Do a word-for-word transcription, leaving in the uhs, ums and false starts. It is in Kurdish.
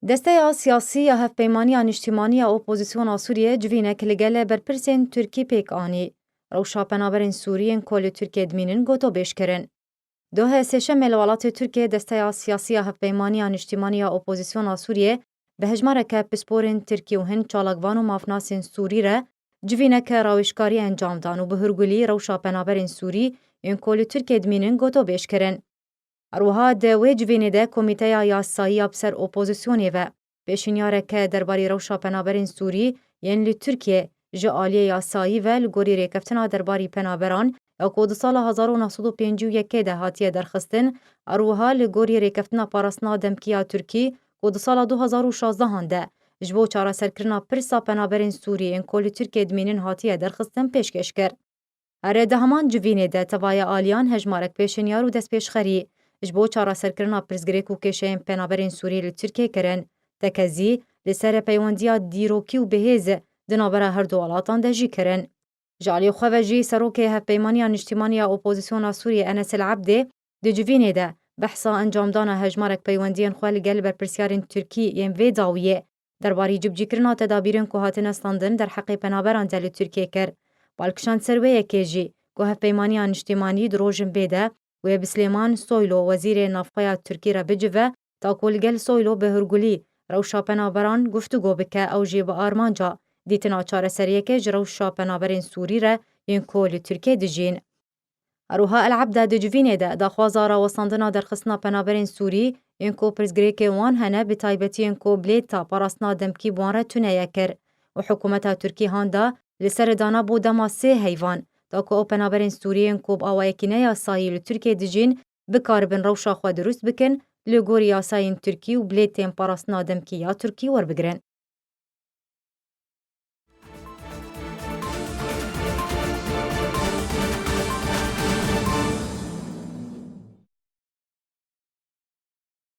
Desteya siyasî ya Hevpeymaniya Niştimanî ya Opozisyona Sûriyê civînek li gel berpirsên Tirkî pêk anî. Rewşa penaberên Sûrî yên ku li Tirkiyê dimînin gotobêj kirin. Dohe Sêşemê li welatê Tirkiyê Desteya Siyasî ya Hevpeymaniya Niştimanî ya Opozisyona Sûriyê bi hejmareke pisporên Tirkî û hin çalakvan û mafnasên Sûrî re civîneke rawêjkarî encam dan û bi hurgulî rewşa penaberên Sûrî yên ku li Tirkiyê dimînin gotobêj kirin. Her wiha di wê civînê de Komîteya Yasayî ya bi ser Opozisyonê ve pêşinyareke derbarî rewşa penaberên Sûrî yên li Tirkiyê ji aliyê yasayî ve li gorî rêkeftina derbarî penaberan ya ku di sala hezar û neh sed û pêncî û yekê de hatiye derxistin, her wiha li gorî rêkeftina parastina demkî ya Tirkî ku di sala du hezar û şazdehan de ji bo çareserkirina pirsa penaberên Sûrî yên ku li Tirkiyê dimînin hatiye derxistin pêşkêş kir. Here di heman civînê de tevaya aliyan hejmarek pêşinyar û destpêşxerî ji bo çareserkirina pirsgirêk û kêşeyên penaberên Sûrî li Tirkiyê kirin. Tekezî li ser peywendiya dîrokî û bihêz di navbera her du welatan de jî kirin. Ji aliyê xwe ve jî Serokê Hevpeymaniya Niştimanî ya Opozisyona Sûriyê Enes El Ebdê di civînê de behsa encamdana hejmarek peywendiyên xwe li gel berpirsiyarên Tirkî yên vê dawiyê derbarî cibcîkirina tedabîrên ku hatine standin derheqê penaberan de li Tirkiyê kir. Bal kişand ser wê yekê jî ku Hevpeymaniya Niştimanî di rojên bê de wê bi Silêman Soylo, wezîrê navxwe ya Tirkî re bicive, ta ku li gel Soylo bi hurgulî rewşa penaberan guftûgo bike, ew jî bi armanca dîtina çareseriyeke ji rewşa penaberên Sûrî re yên ku li Tirkiyê dijîn. Her wiha El Ebda di civînê de daxwaza rawestandina derxistina penaberên Sûrî yên ku pirsgirêkên wan hene, bi taybetî yên ku bilêta parastina demkî bi wan re tune ye, kir û hikûmeta Tirkî han da li ser dana bo dema sê heyvan, da ku ew penaberên Sûrî yên ku bi awayekî ne yasayî li Tirkiyê dijîn, bikaribin rewşa xwe dirust bikin, li gorî yasayên Tirkî û bilêtên parastina demkî ya Tirkî werbigirin.